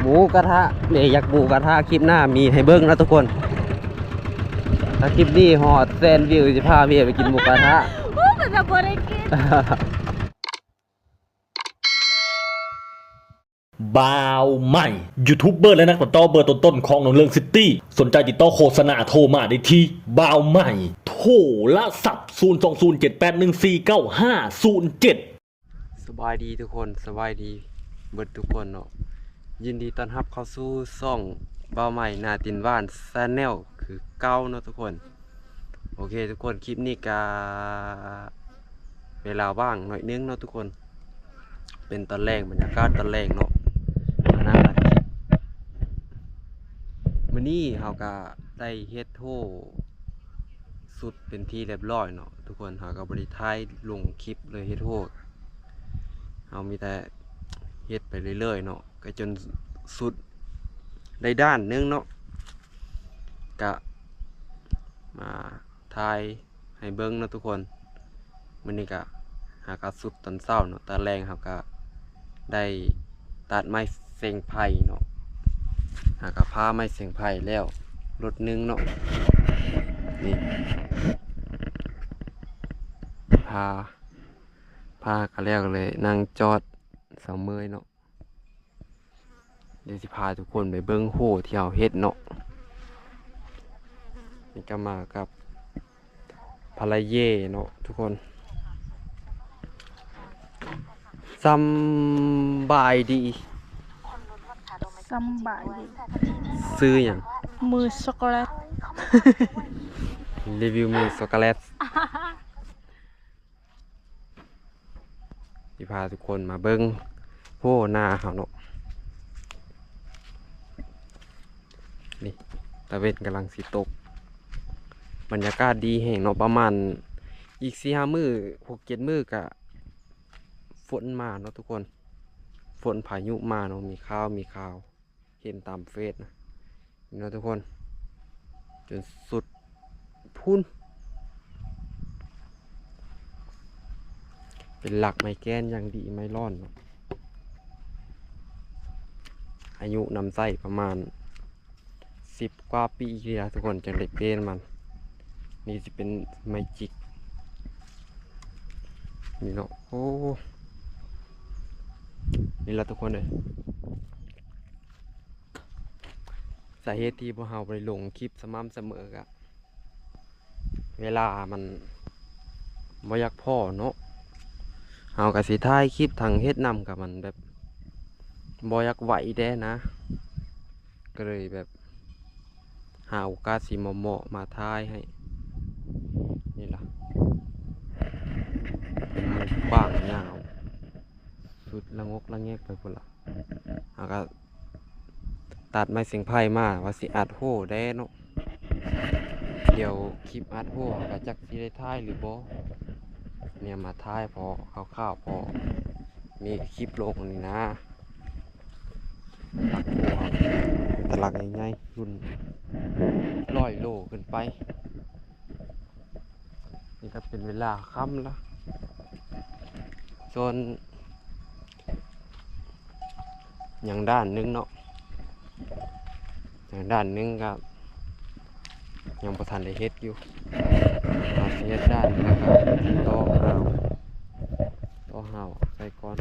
ໝູກະທະ ເມຢາກໝູກະທະ ຄລິບໜ້າມີໃຫ້ເບິ່ງເນາະທຸກຄົນ. ຖ້າຄລິບນີ້ຮອດແສນວິວ ຊິພາເມໄປກິນໝູກະທະ. ໂອ້ ເປັນຕາບໍ່ໄດ້ກິນ. ບ່າວໃໝ່ ຢູທູບເບີ ແລະ ນັກຕັດຕໍ່ເບີຕົ້ນໆຂອງໜອງເລິງຊິຕີ້. ສົນໃຈຕິດຕໍ່ໂຄສະນາ ໂທມາໄດ້ທີ່ບ່າວໃໝ່ ໂທລະສັບ ສູນສອງສູນເຈັດແປດໜຶ່ງສີ່ເກົ້າຫ້າສູນເຈັດ. ສະບາຍດີທຸກຄົນ ສະບາຍດີເບິດທຸກຄົນເນາະ. ຍິນດີຕ້ອນຮັບເຂົ້າສູ່ຊ່ອງບ່າວໃໝ່ໜ້າຕີນຫວານແຊນແນວຄືເກົ່າເນາະທຸກຄົນ. ໂອເຄທຸກຄົນ ຄລິບນີ້ກະເວລາວ່າງໜ້ອຍໜຶ່ງເນາະທຸກຄົນ ເປັນຕອນແລງ ບັນຍາກາດຕອນແລງເນາະ. ອັນນັ້ນ ມື້ນີ້ເຮົາກະໄດ້ເຮັດໂຮສຸດເປັນທີ່ຮຽບຮ້ອຍເນາະທຸກຄົນ. ເຮົາກະບໍ່ໄດ້ຖ່າຍລົງຄລິບເລີຍ ເຮັດໂຮ ເຮົາມີແຕ່ເຮັດໄປເລື້ອຍໆເນາະ ກະຈົນສຸດໄດ້ດ້ານໜຶ່ງເນາະ ກະມາຖ່າຍໃຫ້ເບິ່ງເນາະທຸກຄົນ. ມື້ນີ້ກະຫາກະສຸດຕອນເຊົ້າເນາະ ຕອນແລງເຮົາກະໄດ້ຕັດໄມ້ເສັງໄຜ່ເນາະ ຫາກະຜ່າໄມ້ເສັງໄຜ່ແລ້ວລົດໜຶ່ງເນາະ. ນີ້ ຜ່າ ຜ່າກະແລ້ວ ກະເລີຍນັ່ງຈອດເຊົາເມື່ອຍເນາະ. ດຽວຊິພາທຸກຄົນໄປເບິ່ງໂຮທີ່ເຮົາເຮັດເນາະ. ນີ້ກະມາກັບພະລະເຢເນາະທຸກຄົນ. ສຳບາຍດີ. ສຳບາຍດີ. ຊື່ຫຍັງ? ມືຊັອກໂກແລັດ. ຣີວິວມືຊັອກໂກແລັດ. ຊິພາທຸກຄົນມາເບິ່ງໂຮນາເຮົາເນາະ. ນີ້ ຕາເວັນກຳລັງຊິຕົກ ບັນຍາກາດດີແຮງເນາະ. ປະມານອີກສີ່ຫ້າມື້ ຫົກເຈັດມື້ກະຝົນມາເນາະທຸກຄົນ ຝົນພາຍຸມາເນາະ. ມີຂ່າວ ມີຂ່າວ ເຫັນຕາມເຟສນະ ເນາະທຸກຄົນ ຈົນສຸດພຸ້ນ. ເປັນຫຼັກໄມ້ແກ່ນຢ່າງດີ ໄມ້ລອນເນາະ. ອາຍຸນຳໃຊ້ປະມານສິບກວ່າປີນີ້ລະທຸກຄົນ ຈັ່ງໄດ້ເປນມັນ. ນີ້ຊິເປັນໄມ້ຈິກນີ້ເນາະ. ໂອ້ ນີ້ລະທຸກຄົນເອີຍ. ສາເຫດທີ່ພວກເຮົາບໍ່ໄດ້ລົງຄລິບສະໝ່ຳສະເໝີກະ ເວລາມັນບໍ່ຢາກພໍເນາະ. ເຮົາກະຊິຖ່າຍຄລິບທັງເຮັດນຳ ກະມັນແບບບໍ່ຢາກໄຫວແດ່ນະ ກະເລີຍແບບຫາໂອກາດຊິເໝາະໆມາຖ່າຍໃຫ້. ນີ້ລະ ເປັນໝູກກວ້າງຍາວ ສຸດລະງົກລະແງກໄປພຸ້ນລະ. ເຮົາກະຕັດໄມ້ເສັງໄຜ່ມາ ວ່າຊິອັດໂຮແດ່ເນາະ. ດຽວຄລິບອັດໂຮເຮົາກະຈັກຊິໄດ້ຖ່າຍຫຼືບໍ່ ແນມມາຖ່າຍພໍຄ່າວໆ ພໍມີຄລິບລົງນີ້ນາ. ຫຼັກໂຮເຮົາເປັນຕະຫຼັກໃຫຍ່ໆ ລຸ້ນຮ້ອຍໂລຂຶ້ນໄປ. ນີ້ກະເປັນເວລາຄ່ຳລະ ສ່ວນຍັງດ້ານໜຶ່ງເນາະ ຍັງດ້ານໜຶ່ງກະຍັງບໍ່ທັນໄດ້ເຮັດຢູ່. ເຮົາຊິເຮັດດ້ານນີ້ລະກະຕໍ່ຫາວ ຕໍ່ຫາວໃສ່ກ່ອນ.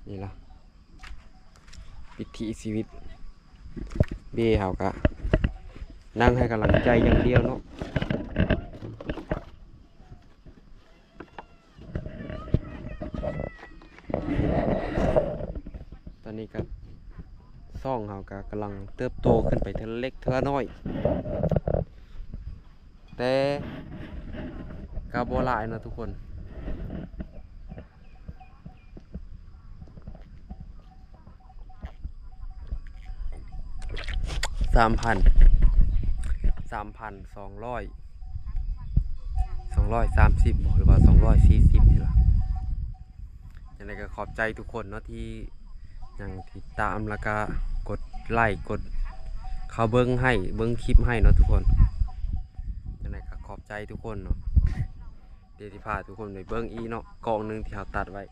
ນີ້ລະ ວິຖີຊີວິດ ເບ້ເຮົາກະນັ່ງໃຫ້ກຳລັງໃຈຢ່າງດຽວເນາະ. ຕອນນີ້ກະຊ່ອງເຮົາກະກຳລັງເຕີບໂຕຂຶ້ນໄປເທື່ອເລັກເທື່ອນ້ອຍ ແຕ່ກະບໍ່ຫຼາຍເນາະທຸກຄົນ. ສາມພັນ ສາມພັນສອງຮ້ອຍ ສອງຮ້ອຍສາມສິບບໍ ຫຼືວ່າສອງຮ້ອຍສີ່ສິບນີ້ລະ. ຈັ່ງໃດກະຂອບໃຈທຸກຄົນເນາະ ທີ່ຍັງຕິດຕາມ ແລ້ວກະກົດໄລ ກົດເຂົ້າເບິ່ງໃຫ້ ເບິ່ງຄລິບໃຫ້ເນາະທຸກຄົນ. ຈັ່ງໃດກະຂອບໃຈທຸກຄົນເນາະ. ດຽວຊິພາທຸກຄົນໄປເບິ່ງອີກເນາະ ກ້ອງໜຶ່ງທີ່ເຮົາຕັດໄວ້.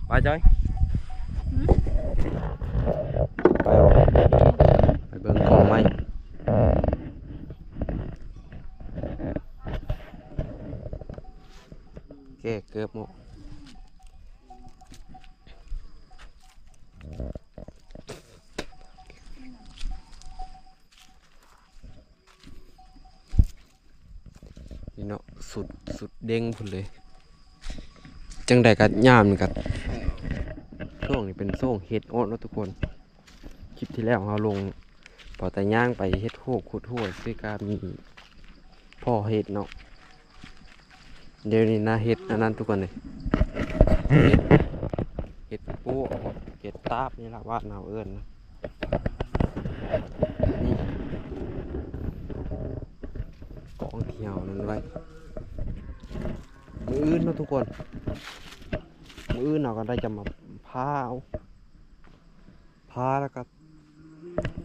ໄປຈ້ອຍ ໄປອອກ ໄປເບິ່ງກອງໄມ້ ແກ້ເກີບເນາະ. ນີ້ເນາະ ສຸດ ສຸດເດັງພຸ້ນເລີຍ. ຈັ່ງໃດກໍຍາມນີ້ກໍ ຊ່ວງນີ້ເປັນຊ່ວງເຮັດອອກເນາະທຸກຄົນ. ຄລິບທີ່ແລ້ວເຮົາລົງ ພໍແຕ່ຍ່າງໄປເຮັດໂຮກຂຸດຮົ້ວ ຊິກະມີພໍເຮັດເນາະ. ດຽວນີ້ນະ ເຮັດອັນນັ້ນທຸກຄົນເອີຍ ເຮັດ ເຮັດປູກ ເຮັດຕາບ ນີ້ລະບ້ານເຮົາເອີ້ນນະ. ນີ້ກອງທີ່ເຮົານັ້ນໄວ້ ມື້ອື່ນເນາະທຸກຄົນ ມື້ອື່ນເຮົາກໍໄດ້ຈະມາຜ່າເອົາ ຜ່າແລ້ວກໍ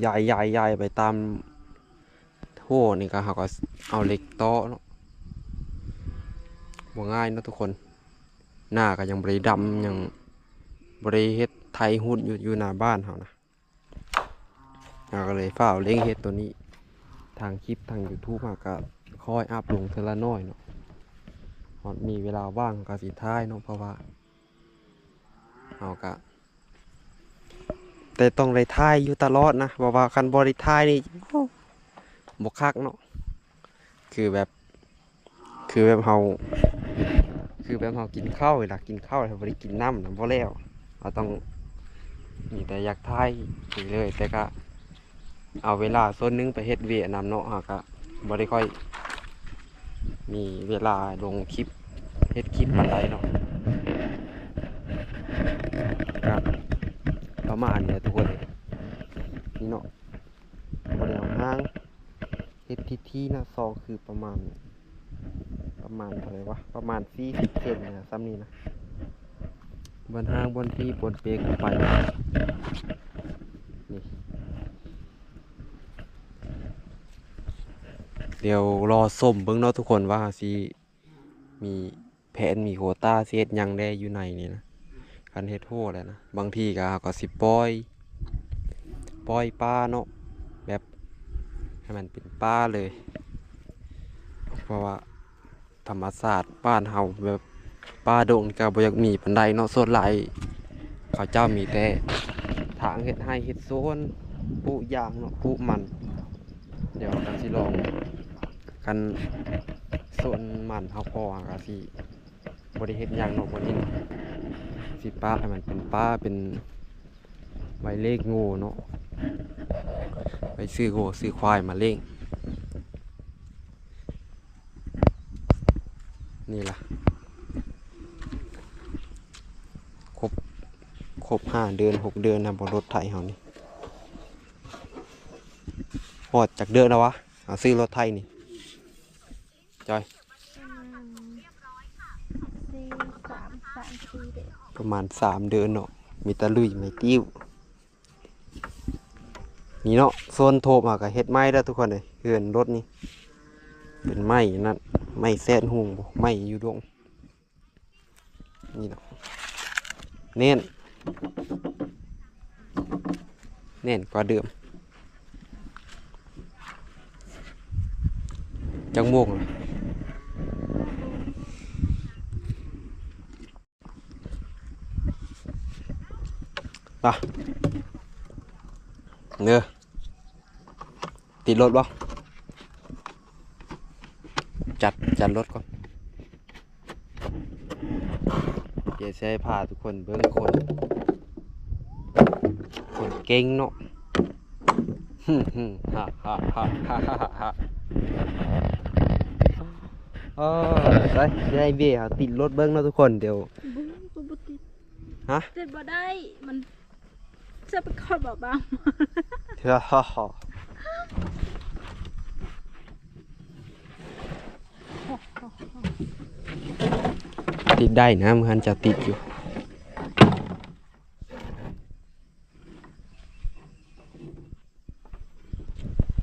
ຢາຍໆໆໄປຕາມ ໂຫ ນີ້ກໍເຮົາກໍເອົາເຫຼັກຕໍ່ເນາະ ບໍ່ງ່າຍເນາະທຸກຄົນ. ໜ້າກໍຍັງບໍ່ໄດ້ດຳ ຍັງບໍ່ໄດ້ເຮັດໄຖຮຸດຢູ່ ຢູ່ໜ້າບ້ານເຮົານະ. ເຮົາກໍເລີຍຟ້າວເລັ່ງເຮັດໂຕນີ້ ທາງຄລິບທາງຢູທູບເຮົາກໍຄ່ອຍອັບລົງເທື່ອລະໜ້ອຍເນາະ. ຮອດມີເວລາວ່າງກໍຊິຖ່າຍເນາະ ເພາະວ່າເຮົາກໍ ແຕ່ຕ້ອງໄດ້ຖ່າຍຢູ່ຕະຫຼອດນະ ເພາະວ່າຄັນບໍ່ໄດ້ຖ່າຍນີ້ ໂອ້ ບໍ່ຄັກເນາະ. ຄືແບບ ຄືແບບເຮົາ ຄືແບບເຮົາກິນເຂົ້ານີ້ລະ ກິນເຂົ້າແລ້ວບໍ່ໄດ້ກິນນ້ຳນະ ບໍ່ແລ້ວ. ເຮົາຕ້ອງ ມີແຕ່ຢາກຖ່າຍນີ້ເລີຍ ແຕ່ກະເອົາເວລາສ່ວນໜຶ່ງໄປເຮັດວຽກນຳເນາະ ເຮົາກະ ບໍ່ໄດ້ຄ່ອຍມີເວລາລົງຄລິບ ເຮັດຄລິບປານໃດເນາະ. ກະປະມານນີ້ແຫຼະທຸກຄົນ ນີ້ເນາະ ບໍ່ໄດ້ເອົາຫ້າງ ເຮັດທີ່ໆນະ ຊອກຄືປະມານ ປະມານເທົ່າໃດວະ ປະມານສີ່ສິບເຊັນນະ ສ່ຳນີ້ນະ. ບ່ອນຫ້າງ ບ່ອນທີ່ ບ່ອນເປກໄປ ນີ້ ດຽວລໍຊົມເບິ່ງເນາະທຸກຄົນ ວ່າເຮົາຊິມີແຜນ ມີໂຄຕາ ຊິເຮັດຫຍັງແດ່ຢູ່ໃນນີ້ນະ. ຄັນເຮັດໂຮແລ້ວນະ ບາງທີກໍ ເຮົາກໍຊິປ່ອຍ ປ່ອຍປາເນາະ ແບບໃຫ້ມັນເປັນປ່າເລີຍ ເພາະວ່າ ທຳມະຊາດບ້ານເຮົາແບບປ່າດົງນີ້ກໍບໍ່ຢາກມີປານໃດເນາະ. ສ່ວນຫຼາຍເຂົາເຈົ້າມີແຕ່ທາງເຮັດໄຮ່ເຮັດສວນ ປູກຢາງເນາະ ປູກມັນ. ດຽວເຮົາກໍຊິລອງ ຄັນສວນມັນເຮົາພໍ ເຮົາກໍຊິບໍ່ໄດ້ເຮັດຫຍັງເນາະ ບ່ອນນີ້ນະ ຊິປະໃຫ້ມັນເປັນປ່າ ເປັນ ໄວ້ລ້ຽງງົວເນາະ ໄວ້ຊື້ງົວຊື້ຄວາຍມາລ້ຽງ. ນີ້ລະ ຄົບ ຄົບຫ້າເດືອນ ຫົກເດືອນນະ ບໍ່ ລົດໄຖເຮົານີ້ ຮອດຈັກເດືອນແລ້ວວະ ເຮົາຊື້ລົດໄຖນີ້ ຈອຍ? ປະມານສີ່ ສາມ ສາມ ສີ່ເດືອນ ປະມານສາມເດືອນເນາະ ມີແຕ່ລຸຍໄມ້ຕິ້ວ. ນີ້ເນາະ ໂຊນໂທບເຮົາກໍເຮັດໃໝ່ແລ້ວທຸກຄົນເອີຍ ເຮືອນລົດນີ້ເປັນໄມ້ນັ້ນ ໄມ້ແສນຮຸ່ງບໍ ໄມ້ຢູ່ດົງ. ນີ້ເນາະ ແໜ້ນ ແໜ້ນກວ່າເດີມ. ຈັກໂມງລະ? ລະ ເດີ ຕິດລົດບໍ່? ຈັດ ຈັດລົດກ່ອນ. ດຽວຊິໃຫ້ພາທຸກຄົນເບິ່ງຄົນ ຄົນເກັ່ງເນາະ. ເອີ ໄປ ຊິໃຫ້ເບຍເຮົາຕິດລົດເບິ່ງເນາະທຸກຄົນ. ດຽວ ບໍ່ ບໍ່ ບໍ່ຕິດ. ຮະ? ຕິດບໍ່ໄດ້ ມັນ ຈະໄປຂອດບໍ່ບາງ ຕິດໄດ້ນະ ມື້ຫັ້ນເຈົ້າຕິດຢູ່.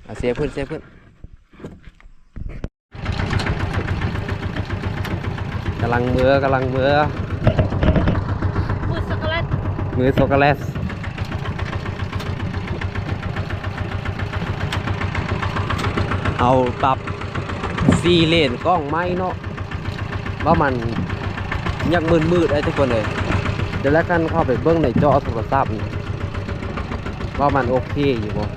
ອາ ເຊເພິ່ນ ເຊເພິ່ນ. ກຳລັງເມືອ ກຳລັງເມືອ. ມື້ສ ມືຊັອກໂກແລັດ ເອົາປັບສີ່ເລນກ້ອງໃໝ່ເນາະ. ວ່າມັນຍັງມືດໆ ເອີຍທຸກຄົນເອີຍ. ດຽວແລ້ວກັນເຂົ້າໄປເບິ່ງໃນຈໍໂທລະສັບນີ້ ວ່າມັນໂອເຄຢູ່ບໍ່.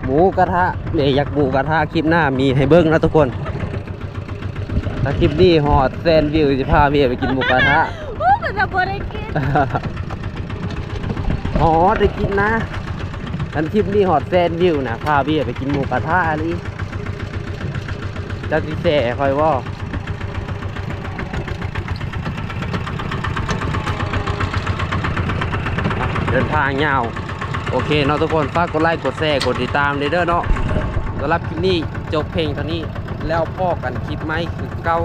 ໝູກະທະ ເມຢາກໝູກະທະ ຄລິບໜ້າມີໃຫ້ເບິ່ງນະທຸກຄົນ. ຖ້າຄລິບນີ້ຮອດແສນວິວ ຊິພາເມໄປກິນໝູກະທະ. ໂອ້ ເປັນຕາບໍ່ໄດ້ກິນ. ຮອດໄດ້ກິນນະ. ຄັນຄລິບນີ້ຮອດແສນວິວນະ ພາເມໄປກິນໝູກະທະອີ່ຫຼີ. ເຈົ້າຊິແຊໃຫ້ຂ້ອຍບໍ່? ເດີນທາງຍາວ. ໂອເຄເນາະທຸກຄົນ ຝາກກົດໄລ ກົດແຊ ກົດຕິດຕາມເດີເນາະ. ສຳລັບຄລິບນີ້ຈົບພຽງເທົ່ານີ້ ແລ້ວພໍ້ກັນຄລິບໃໝ່ຄືເກົ່າ.